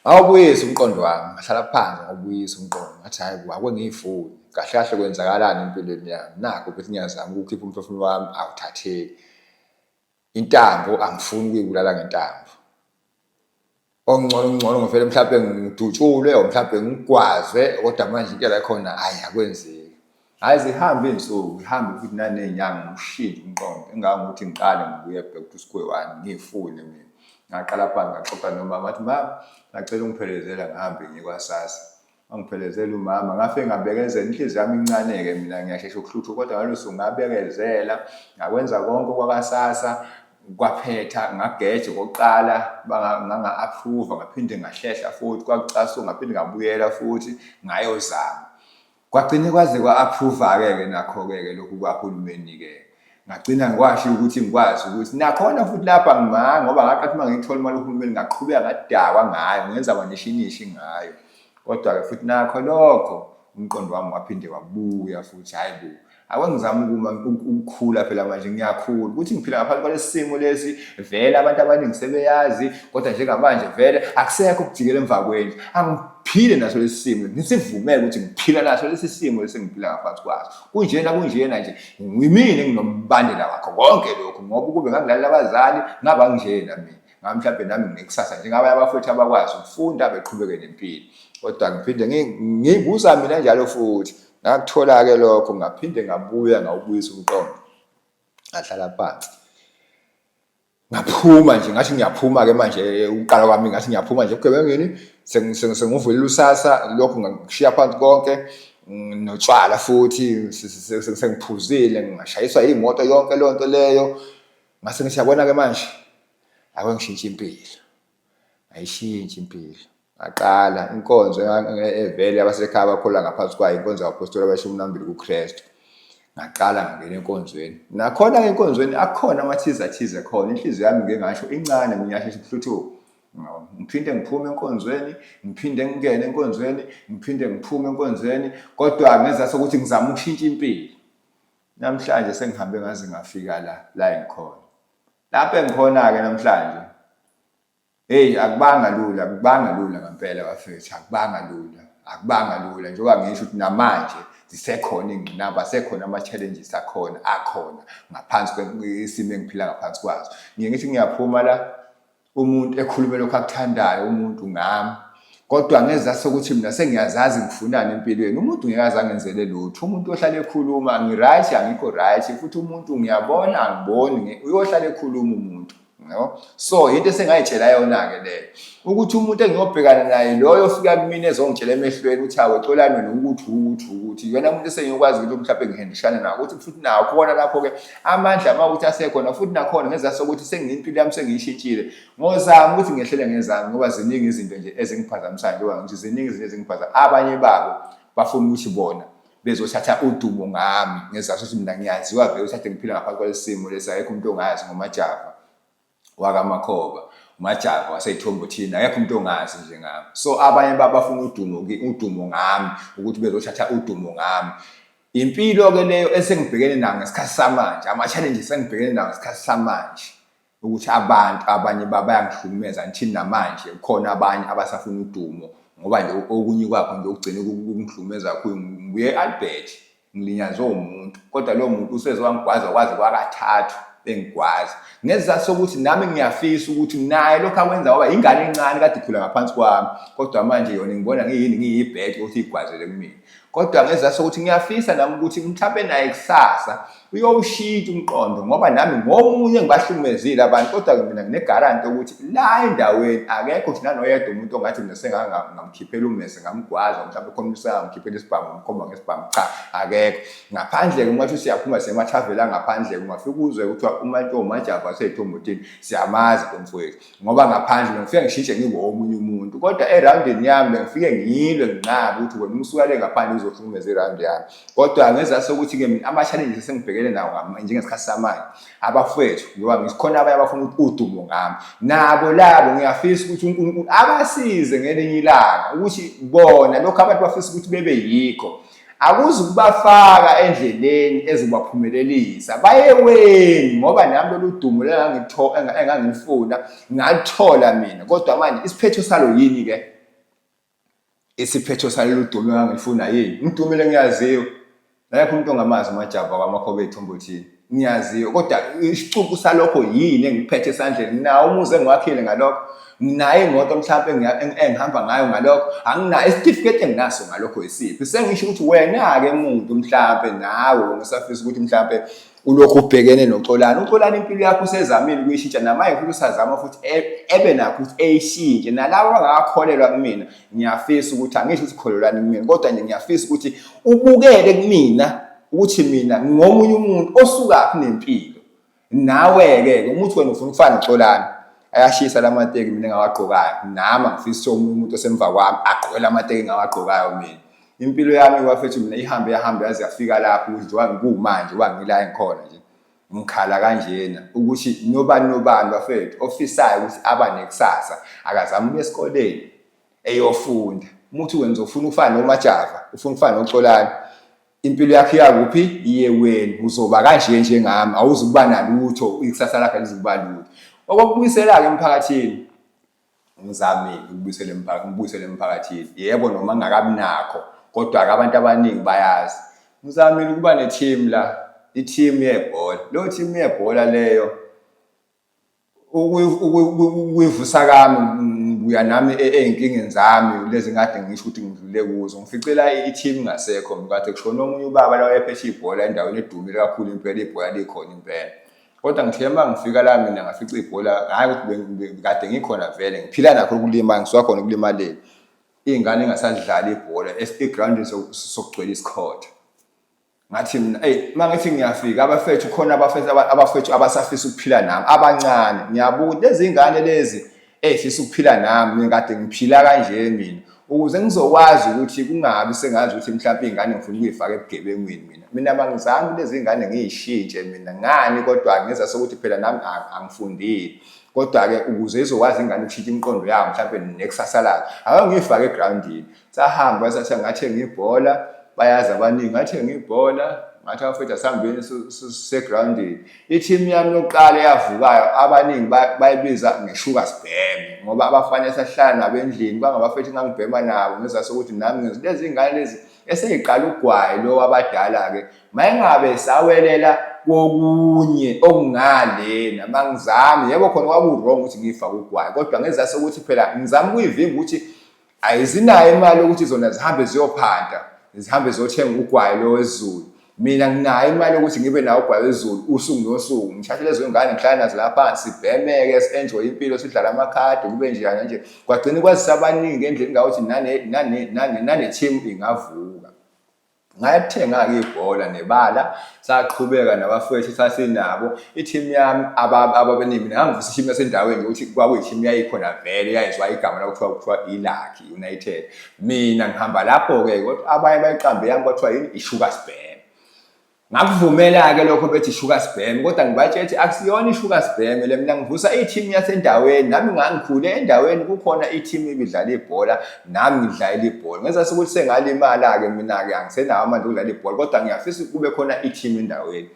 Ngawubuyisa umqondo wami ngahlala phansi ngawubuyisa umqondo ngathi hhayi bo ake ngiyifune kahle kahle kwenzakalani empilweni yami nakhu futhi ngiyazama ukuwukhipha umphefumulo wami awuthatheki. Intambo angifuni ukuyibulala ngentambo. Okungcono kungcono ngivele mhlampe ngidutshulwe or mhlampe ngigwazwe kodwa manje into la khona hhayi akwenzeki. Hhayi zihambe iy'nsuku zihambe futhi naney'nyanga ngiwushintshe umqondo engangokuthi ngiqale ngibuye back to square one ngiy'fune mina. Ngaqala phansi ngaxoxa nomama ngathi mama ngiyacela ungiphelezela ngihambe ngiye kwa-SASSA. Wangiphelezela umama ngafike ngabekezela inhliziyo yami incane-ke mina ngiyashesha ukuhlutha kodwa ngalolu suku ngabekezela ngakwenza konke okwakasasa kwaphetha ngageja okokuqala nganga-approve ngaphinde ngahlehla futhi kwakucasuka ngaphinde ngabuyela futhi ngayozama kwagcine kwaze kwa-approve-ke ke nakho-ke ke lokhu kwahulumeni-ke ngagcina ngikwasho ukuthi ngikwazi ukuthi nakhona futhi lapha ngimanga ngoba ngaqathi uma ngiyithola imali uhulumeni ngaqhubeka ngadakwa ngayo ngenza kwanishinishi ngayo kodwa-ke futhi nakho lokho umqondo wami waphinde wabuya futhi hhayi bo ake ngizame ukuma ukukhula phela manje ngiyakhula ukuthi ngiphila ngaphansi kwalesi simo lesi vele abantu abaningi sebeyazi kodwa njengamanje vele akusekho ukujikela emva kwendlu angiphile naso lesi simo ngisivumele ukuthi ngiphila naso lesi simo lesi engiphila ngaphansi kwaso kunjena kunjena nje Ngimina enginombandela wakho konke lokhu ngoba ukube ngangilalela abazali ngaba nginjena mina. Ngabe mhlawumbe nami nginekusasa njengabanye abafowethu abakwazi ukufunda beqhubeke nempilo. Kodwa ngiphinde ngibuza mina njalo futhi. Ngakuthola-ke lokho ngaphinde ngabuya ngawubuyisa umqondo. Ngahlala phansi. Ngaphuma nje ngathi ngiyaphuma-ke manje ukuqala kwami ngathi ngiyaphuma nje ebugebengwini sengivulile usasa lokhu ngishiya phansi konke notshwala futhi sengiphuzile ngashayiswa iy'moto yonke leyo nto leyo. Ngase ngithi yabona-ke manje ake ngishintshe impilo, ngayishintsha impilo. Ngaqala inkonzo evele abasekhaya abakholwa ngaphansi kwayo inkonzo yabaphostoli abayishumi nambili kuKristu. Ngaqala ngangena enkonzweni. Nakhona-ke enkonzweni akhona amathize athize khona. Inhliziyo yami ngike ngasho incane ngiyashesha ukuhluthuka. Ngiphinde ngiphume enkonzweni, ngiphinde ngingene enkonzweni, ngiphinde ngiphume enkonzweni, kodwa ngezathu sokuthi ngizama ukushintsha impilo. Namhlanje sengihambe ngaze ngafika la, la engikhona. Lapho engikhona-ke namhlanje Hey akubanga lula, akubanga lula ngempela bafethu, akubanga lula, akubanga lula njengoba ngisho ukuthi namanje zisekhona iy'ngqinamba, asekhona ama-challenges akhona, akhona ngaphansi kwesimo engiphila ngaphansi kwaso. Ngiye ngithi ngiyaphuma la umuntu ekhulume lokhu akuthandayo umuntu ngami kodwa ngezathu sokuthi mina sengiyazazi ngifunani empilweni umuntu ngeke aze angenzele lutho umuntu ohlale ekhuluma ngi-right angikho right futhi umuntu ngiyabona angiboni uyohlale ekhuluma umuntu Yabo? So into esengayitshela yona-ke leyo ukuthi umuntu engiyobhekana naye loyo ofika kumina ezongitshela emehlweni ukuthi awe xolani wena ukuthi ukuthi ukuthi yena umuntu esengiyokwazi ukuthi mhlawumbe ngihendishane nawo ukuthi futhi nawo khona lapho-ke amandla uma ukuthi asekhona futhi nakhona ngezathu sokuthi sengiyimpilo yami sengiyishintshile ngozama ukuthi ngehlele ngezami ngoba ziningi izinto nje ezingiphazamisayo njengoba ngithi ziningi izinto ezingiphazamisa abanye babo bafuna ukuthi bona Bezothatha udumo ngami ngezathu ukuthi mina ngiyaziwa vele ukuthi kade ngiphila ngaphansi kwalesi simo lesi, akekho umuntu ongazi ngoMajava wakaMakhoba, uMajava waseY'thombothini, akekho umuntu ongazi nje ngami. So abanye babafuna udumo udumo ngami, ukuthi bezothatha udumo ngami. Impilo-ke leyo esengibhekene nayo ngesikhathi samanje, ama-challenges engibhekene nawo ngesikhathi samanje, ukuthi abantu abanye bayangihlukumeza until namanje kukhona abanye abasafuna udumo ngoba nje okunye kwakho nje okugcine kungihlukumeza kakhulu, ngibuye e-Albert ngilinyazwe umuntu kodwa lowo muntu useze wangigwaza kwaze kwakathathu engigwaza ngesizathu sokuthi nami ngiyafisa ukuthi naye lokhu akwenza ngoba ingane encane kade ikhula ngaphansi kwami kodwa manje yona ngibona ngiyini ngiyibheke ukuthi igwazele kumina. Kodwa ngezathu sokuthi ngiyafisa nami ukuthi mhlawumbe naye kusasa uyowushintsha umqondo ngoba nami ngomunye ngibahlukumezile abantu kodwa-ke mina nginegaranti yokuthi la endaweni akekho nje nanoyedwa umuntu ongathi mina sengangamkhiphela ummese ngamgwaza mhlawumbe khona umuntu sengamkhiphela isibhamu ngamkhomba ngesibhamu, cha akekho. Ngaphandle-ke uma kuthi siyaphuma siyemathaveni angaphandle-ke ungafike uzwe kuthiwa uMajava wasey'Thombothini siyamazi lo mfowethu. Ngoba ngaphandle bengifike ngishintshe ngibe omunye umuntu kodwa eroundini yami bengifike ngilwe nginqabe ukuthi wena umsuka le ngaphandle uzohlukumeza iround yami. Kodwa ngezathu sokuthi-ke mina ama-challenges esengibhekene nawo njengesikhathi samanje, abafowethu ngoba ngikhona abanye abafuna ukuthi udumo ngami, nabo labo ngiyafisa ukuthi uNkulunkulu abasize ngelinye ilanga ukuthi bona lokhu abantu bafisa ukuthi bebe yikho akuzukubafaka endleleni ezobaphumelelisa bayeweni, ngoba nami lolu dumo engangilifuna ngaluthola mina, kodwa manje isiphetho salo yini ke? Isiphetho salolu dumo engangilifuna yini? Ngidumile ngiyaziwa, akekho umuntu ongamazi uMajava kwaMakhoba eThombothini, ngiyaziwa, kodwa isicuku salokho yini engiphethe esandleni? Nginawo umuzi engiwakhile ngalokho, nginayo imoto mhlawumbe engihamba ngayo ngalokho, anginayo isitifiketi enginaso ngalokho isiphi? Sengisho ukuthi wena-ke muntu mhlawumbe nawe wena usafisa ukuthi mhlawumbe ulokhu ubhekene noXolani, uXolani impilo yakho usezamile ukuyishintsha namanje futhi usazama futhi ebe nakho ukuthi eyishintshe. Nalabo abangakakholelwa kumina ngiyafisa ukuthi, angisho ukuthi kholelwani kumina, kodwa nje ngiyafisa ukuthi ubukele kumina ukuthi mina ngingomunye umuntu osukaphi nempilo. Nawe-ke uma uthi wena ufuna ukufana noXolani, ayashisa la mateki mina engawagqokayo, nami angifisi omunye umuntu osemva kwami agqoke la mateki engawagqokayo mina. Impilo yami bafethu mina ihambe yahambe yaze yafika lapho ukuthi njengoba ngikumanje njengoba ngila engikhona nje ngikhala kanjena ukuthi nobani nobani bafethu ofisayo ukuthi aba nekusasa akazame ukuya esikoleni eyofunda. Uma uthi wena uzofuna ukufana noMajava, ufuna ukufana noXolani, impilo yakho iyakuphi? Iye wena uzoba kanje njengami, awuzukuba nalutho, ikusasa lakho alizukuba lutho. Okokubuyisela-ke emphakathini, ngizamile ukubuyisela emphakathini, ngibuyisele emphakathini. Yebo noma ngingakabi nakho, kodwa-ke abantu abaningi bayazi. Ngizamile ukuba ne-team la, i-team yebhola. Leyo team yebhola leyo ukuyivusa kami ngibuya nami ey'nkingeni zami lezi ngikade ngisho ukuthi ngidlule kuzo. Ngificela i-team ingasekho mina, kade kushone omunye ubaba la wayephethe ibhola endaweni edumile kakhulu impela, ibhola likhona impela. Kodwa ngithe uma ngifika la mina ngafica ibhola, hhayi ukuthi kade ngikhona vele, ngiphila nakho ukulimala, ngisuka khona ekulimaleni. Iy'ngane engasadlali ibhola, egrawundini sokugcwele isikhotha. Ngathi mina, eyi, uma ngithi ngiyafika abafethu khona abafethu abafethu abasafisa ukuphila nami abancane, ngiyabuka lezi ngane lezi ey'fisa ukuphila nami, mina kade ngiphila kanje mina, ukuze ngizokwazi ukuthi kungabi sengazi ukuthi mhlawumpe iy'ngane ngifuna ukuy'faka ebugebengwini mina. Mina mangizami lezi ngane ngiy'shintshe mina ngani, kodwa ngeza sokuthi phela nami angifundile. Kodwa-ke ukuze izokwazi ingane ukushintsha imiqondo yayo mhlawumpe nekusasa layo, ake ngiyifake egrawundini. Sahamba sathi ngathenga ibhola, bayazi abaningi, ngathenga ibhola, ngathi abafethu asihambeni sisegrawundini. I-team yami yokuqala eyavukayo abaningi bayibiza ngeshuka sibheme ngoba abafana esasihlala nabo endlini kwangabafethu engangibhema nabo ngezathu sokuthi nami ngenza lezi ngane lezi eseyiqala ugwayi lo wabadala-ke mayengabe sawelela kokunye okungalena mangizami. Yebo khona kwaku-wrong ukuthi ngiyifake ugwayi, kodwa ngezathu sokuthi phela ngizama ukuyivimba ukuthi ayizinayo imali yokuthi zona zihambe ziyophanta, zihambe ziyothenga ugwayi lo wesiZulu. Mina nginayo imali yokuthi ngibe nawo ugwayi wesiZulu usuku nosuku, ngithathe lezo ngane ngihlale nazo la phansi, sibhemeke, si-enjoye impilo, sidlale amakhadi, kube njeyana nje. Kwagcina kwazisa abaningi ngendlela engakuthi nane-team ingavuka. Ngayathenga-ke ibhola nebala, saqhubeka nabafowethu sasinabo. I-team yami ababeningi mina ngangivusa i-team yasendaweni nje ukuthi kwakuyi-team yayikhona vele yayiziwa igama la kuthiwa kuthiwa iLucky United. Mina ngihamba lapho-ke kodwa abanye bayiqambe yami kwathiwa yini i-Sugar Sibheme. Ngakuvumela-ke lokho bethi shuka sibheme kodwa ngibatshela ukuthi akusiyona ishuka sibheme le mina ngivusa i-team yasendaweni nami ngangikhule endaweni kukhona i-team ibidlala ibhola nami ngidlalela ibhola ngenza sokuthi sengalimala-ke mina-ke angisenawo amandla okudlala ibhola kodwa ngiyafisa kube khona i-team endaweni.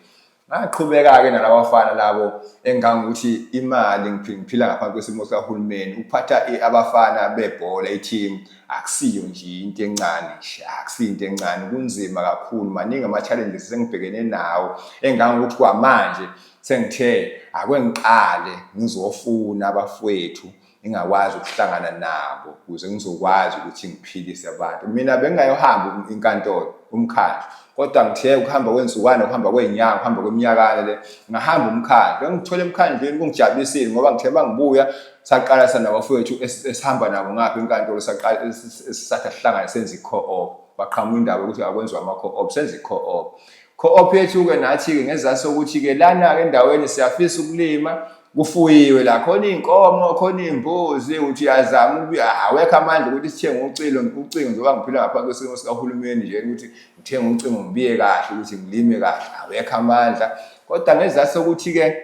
Ngaqhubeka-ke nalabafana labo engangokuthi imali ngiphila ngaphansi kwesimo sikahulumeni ukuphatha abafana bebhola i-team akusiyo nje into encane nje akusiyo into encane kunzima kakhulu maningi ama-challenges esengibhekene nawo engangokuthi kwamanje sengithe ake ngiqale ngizofuna abafowethu ngingakwazi ukuhlangana nabo ukuze ngizokwazi ukuthi ngiphilise abantu. Mina bengingayohamba inkantolo, umkhandlu, kodwa ngithe ukuhamba kwensukwana, ukuhamba kwey'nyanga, ukuhamba kweminyakana le, ngahamba umkhandlu. Engikuthole emkhandlwini kungijabulisile ngoba ngithe uma ngibuya saqala sanabafowethu esihamba nabo ngapha enkantolo saqala sathi asihlangane senze i-co-op. Kwaqhamuka indaba yokuthi akwenziwe ama-co-op, senze i-co-op. Co-op yethu-ke nathi-ke ngezathu sokuthi-ke lana-ke endaweni siyafisa ukulima kufuyiwe la khona iy'nkomo khona iy'mbuzi uthi uyazama ukubuya awekho amandla ukuthi sithenge ucilo ucingo njengoba ngiphila ngaphansi kwesimo sikahulumeni nje ukuthi ngithenge ucingo ngibiye kahle ukuthi ngilime kahle awekho amandla kodwa ngezathu sokuthi-ke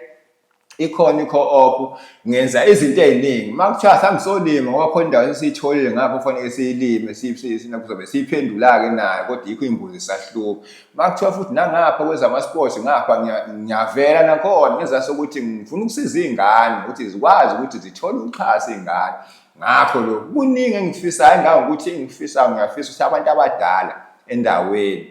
ikhona i-co-op ngenza izinto ey'ningi uma kuthiwa sangisolima ngoba khona indawo esiyitholile ngapho kufanele siyilime kuzobe siyiphendula-ke nayo kodwa yikho iy'mbuzi isahlupha uma kuthiwa futhi nangapha kwezama-sports ngapha ngiyavela nakhona ngezathu sokuthi ngifuna ukusiza iy'ngane ukuthi zikwazi ukuthi zithole uxhaso iy'ngane ngakho lokhu kuningi engikufisayo engangokuthi engikufisayo ngiyafisa ukuthi abantu abadala endaweni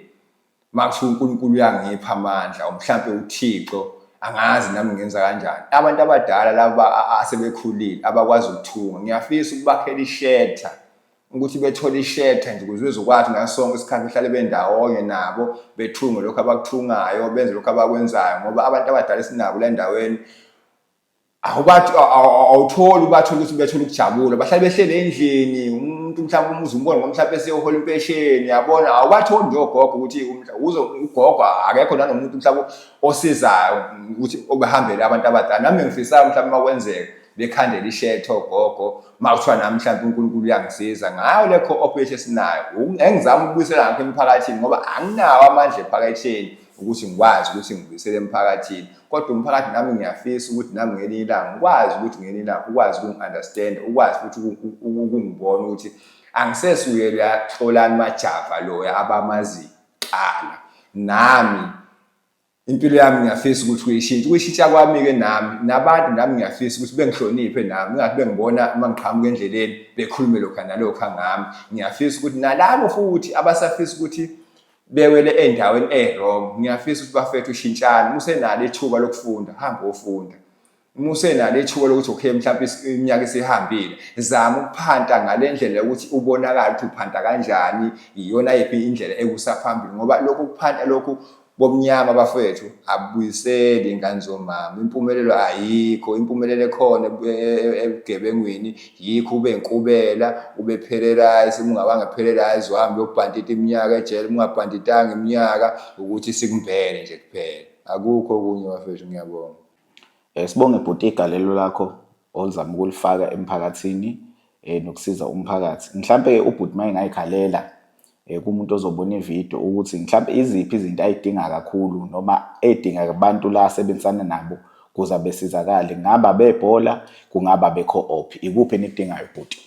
uma kuthiwa uNkulunkulu uyangipha amandla or mhlampe uThixo angazi nami ngenza kanjani abantu abadala laba asebekhulile abakwazi ukuthunga ngiyafisa ukubakhela ishelter ukuthi bethole ishelter nje ukuze bezokwazi ngaso sonke isikhathi behlale bendawonye nabo bethunge lokhu abakuthungayo benze lokhu abakwenzayo ngoba abantu abadala esinabo la endaweni awubathi awutholi ubathole ukuthi bethole ukujabula bahlale behlele endlini umuntu mhlawumbe umuzi umbone ngoba mhlawumbe eseyohola impesheni yabona awubatholi nje ogogo ukuthi uze ugogo akekho nanomuntu mhlawumbe osizayo ukuthi obehambele abantu abadala nami ngifisayo mhlawumbe makwenzeka bekhandele ishethe ogogo uma kuthiwa nami mhlawumbe uNkulunkulu uyangisiza ngayo le co-operation esinayo engizama ukubuyisela ngakho emphakathini ngoba anginawo amandla ephaketheni ukuthi ngikwazi ukuthi ngibuyisele emphakathini kodwa umphakathi nami ngiyafisa ukuthi nami ngelinye ilanga ngikwazi ukuthi ngelinye ilanga ukwazi ukungi-understand ukwazi futhi ukungibona ukuthi angisesuye loya Xolani Majava loya abamazi kuqala nami impilo yami ngiyafisa ukuthi kuyishintshe ukuyishintsha kwami-ke nami nabantu nami ngiyafisa ukuthi bengihloniphe nami ingathi bengibona uma ngiqhamuka endleleni bekhulume lokha nalokha ngami ngiyafisa ukuthi nalabo futhi abasafisa ukuthi bewele endaweni e-wrong ngiyafisa ukuthi bafethu shintshani uma usenalo ithuba lokufunda hamba ofunda uma usenalo ithuba lokuthi okay mhlawumbe iminyaka isihambile zama ukuphanta ngale ndlela yokuthi ubonakale ukuthi uphanta kanjani iyona yiphi indlela ekusa phambili ngoba lokhu kuphanta lokhu Bobumnyama bafwethu abubuyiseli ingane zomama impumelelo ayikho impumelelo ekhona ebugebengwini yikho ube inkubela ube pherelize uma ungabanga pherelize uhambe uyobhantita iminyaka ejele uma ungabhantitanga iminyaka ukuthi sikumbele nje kuphela akukho okunye bafethu ngiyabonga. Sibonge bhuti igalelo lakho olizama ukulifaka emphakathini nokusiza umphakathi. Mhlampe-ke ubhuti uma engayikhalela kumuntu ozobona ividiyo ukuthi mhlampe iziphi izinto ayidinga kakhulu noma edinga kubantu la asebenzisana nabo kuze besizakale, kungaba abebhola, kungaba abe-co-op. Ikuphi enikudingayo bhuti?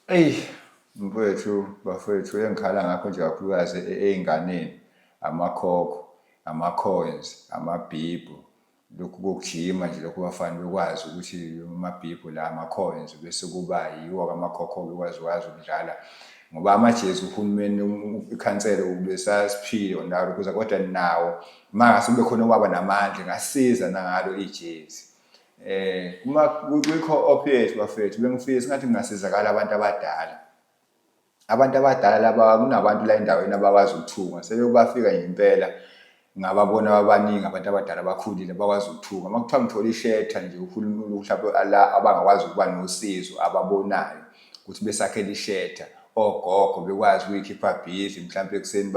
Eyi mfowethu, bafowethu engikhala ngakho nje kakhulukazi ey'nganeni amakhokho, ama-coins, amabhibhu. Lokhu kokujima nje lokhu bafana bekwazi ukuthi amabhibho la ama-coins bese kuba yiwo-ke amakhokho bekwazi ukwazi ukudlala ngoba amajezi uhulumeni ikhansela ubesasiphile wona ukuze kodwa nawo mangase kube khona owaba namandla ngasiza nangalo ijezi. Kuma kwi-co-op yethu bafethu bengifisa ngathi kungasizakala abantu abadala. Abantu abadala laba kunabantu la endaweni abakwazi ukuthunga sebeke bafika nje impela ngababona babaningi abantu abadala abakhulile abakwazi ukuthunga. Uma kuthiwa ngithola ishetha nje uhulumeni mhlawumbe la abangakwazi ukuba nosizo ababonayo ukuthi besakhele ishetha. Ogogo bekwazi ukuyikhipha busy mhlampe ekuseni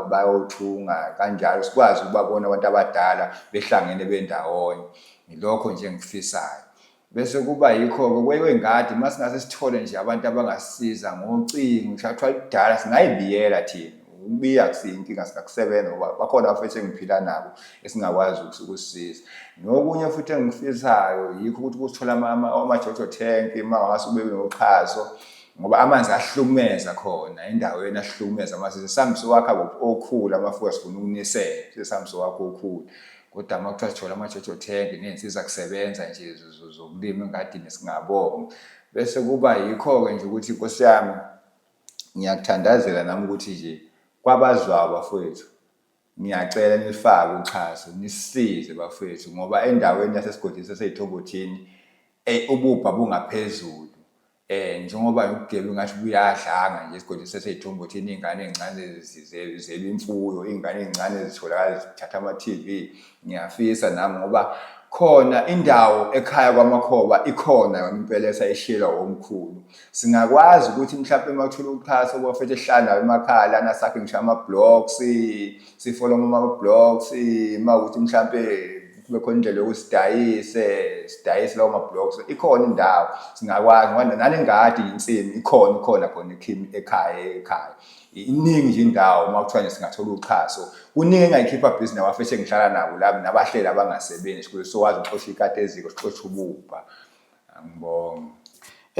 bayothunga kanjalo, sikwazi ukubabona abantu abadala behlangene bendawonye. Yilokho nje engikufisayo. Bese kuba yikho-ke kweyengadi uma singase sithole nje abantu abangasisiza ngocingo, ngisho kuthiwa kudala singayibiyela thina. Ukubiya akusiyo inkinga singakusebenza ngoba bakhona abafethu engiphila nabo esingakwazi ukusisiza. Nokunye futhi engikufisayo yikho ukuthi kusithola ama-jojo tank uma ngase ube noxhaso ngoba amanzi ahlukumeza khona endaweni ahlukumeza amanzi. Sesihambe sowakha okhula amafuka sifuna ukunisela, sesihambe sowakha okhula. Kodwa uma kuthiwa sithola ama-jojo tank ney'nsiza kusebenza nje zokulima engadini singabonga. Bese kuba yikho-ke nje ukuthi Nkosi yami ngiyakuthandazela nami ukuthi nje kwabazwayo bafowethu ngiyacela nilifake uxhaso nisisize bafowethu ngoba endaweni yasesigodini sasey'Thombothini eyi ububha bungaphezulu eh njengoba ubugebengu ngathi buyadlanga nje esigodini sasey'Thombothini iy'ngane ey'ncane zeba imfuyo iy'ngane ey'ncane zitholakala zithatha ama-T_V ngiyafisa nami ngoba khona indawo ekhaya kwaMakhoba ikhona yona impela esayishiyelwa omkhulu Singakwazi ukuthi mhlawumpe uma kuthola uxhaso kubafethu esihlala nabo emakhaya lana sakhe ngisho ama-blocks, sifolome ama-blocks, uma kuwukuthi mhlampe kube khona indlela yokuthi sidayise, sidayise lawo ma-blocks. Ikhona indawo singakwazi ngoba nale ngadi insimu ikhona ikhona khona ekhaya ekhaya. Iningi nje indawo uma kuthiwa nje singathola uxhaso. Kuningi engingayikhipha bhizi nabafethu engihlala nabo la nabahleli abangasebenzi ukuze sizokwazi ukuxosha ikati eziko sixoshe ububha. Angibonge.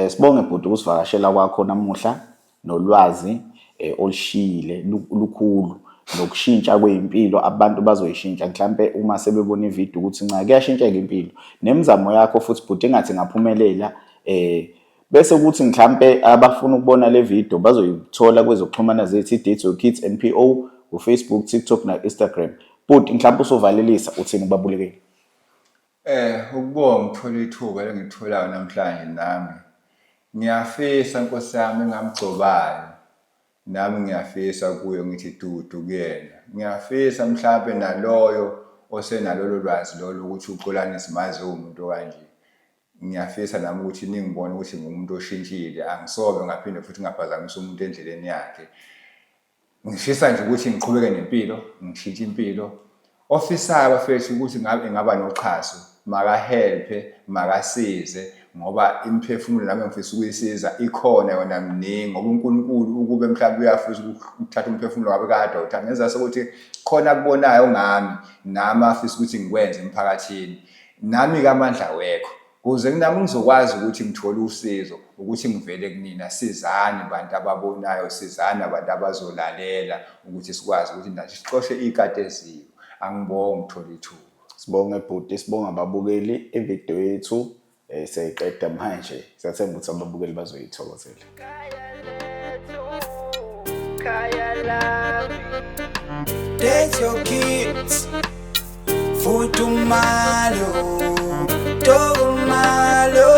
Sibonge bhuti ukusivakashela kwakho namuhla nolwazi olushiyile lukhulu nokushintsha kwey'mpilo abantu bazoyishintsha mhlampe uma sebebona ividiyo ukuthi nca kuyashintsheka impilo nemizamo yakho futhi bhuti engathi ingaphumelela bese kuthi mhlampe abafuna ukubona le video bazoyithola kwezokuxhumana zethu i-Date Your Kids NPO ku-Facebook, TikTok na-Instagram. Bhuti mhlampe usuvalelisa uthini kubabulikeli? Ukubonga ukuthola ithuba engilitholayo namhlanje nami. Ngiyafisa Nkosi yami engamgcobayo, nami ngiyafisa kuye ngithi dudu kuyena. Ngiyafisa mhlampe naloyo osenalolo lwazi lolo ukuthi uXolani simazi uwumuntu okanje. Ngiyafisa nami ukuthi ningibone ukuthi ngiwumuntu oshintshile, angisobe ngaphinde futhi ngaphazamisa umuntu endleleni yakhe. Ngifisa nje ukuthi ngiqhubeke nempilo, ngishintshe impilo. Ofisayo bafethu ukuthi ngabe engaba noxhaso, makahelphe, makasize ngoba imiphefumulo nami engifisa ukuyisiza ikhona yona miningi ngoba uNkulunkulu ukube mhlawumbe uyafisa ukuthatha umphefumulo ngabe kade awuthatha. Ngenza sokuthi khona akubonayo ngami nami afisa ukuthi ngikwenze emphakathini. Nami-ke amandla awekho. Kuze nami ngizokwazi ukuthi ngithole usizo ukuthi ngivele kunina sizani bantu ababonayo sizani abantu abazolalela ukuthi sikwazi ukuthi nathi sixoshe ikati eziko. Angibonge ukuthola ithuba. Sibonge bhuti, sibonge ababukeli ividiyo yethu siyayiqeda manje. Siyathemba ukuthi ababukeli bazoyithokozela. Date your kids, Futumalo, Togumalo.